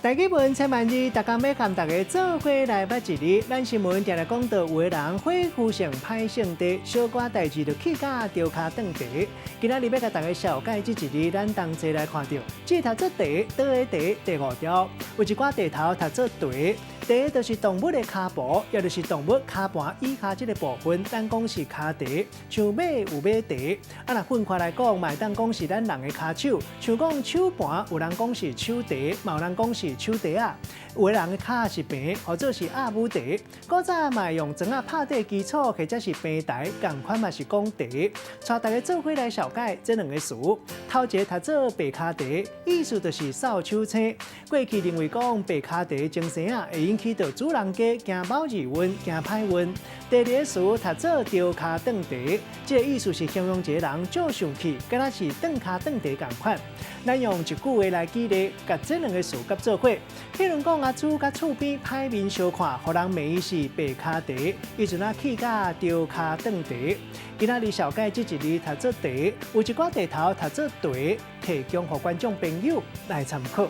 台語文千萬字，逐工欲共大家做伙來捌一字。咱新聞定定講到，有的人火夫性歹性地，小可代誌就氣甲著跤斷蹄。今仔日欲共大家紹介這一字，咱同齊來看著，這讀做蹄，佗个蹄，第五條，有一寡蹄頭讀做蹄，蹄就是動物的跤步，也就是動物跤盤以下這个部分，咱講是跤蹄，像馬有馬蹄。啊，若分開來講，嘛會當講是咱人的跤手，像講手盤，有人講是手蹄，嘛有人講是手蹄仔。有的人的跤是平，或者是鴨母蹄。古早嘛會用磚仔拍地基礎，或者是平台，仝款嘛是講蹄。帶大家做伙來紹介這兩个詞。頭一个讀做白跤蹄，意思就是掃帚星。過去認為講白跤蹄前生仔會引起著主人家行某字運、行歹運。第二个詞讀做著跤斷蹄，這个意思是形容一個人足生氣，敢若是斷跤斷蹄仝款。咱用一句話來舉例，共這兩个詞佮做伙。譬如講，阿祖佮厝邊歹面相看，予人罵伊是白跤蹄，伊陣仔氣甲著跤斷蹄。今仔日紹介這一字讀做蹄，有一寡蹄頭讀做蹄，提供予觀眾朋友來參考。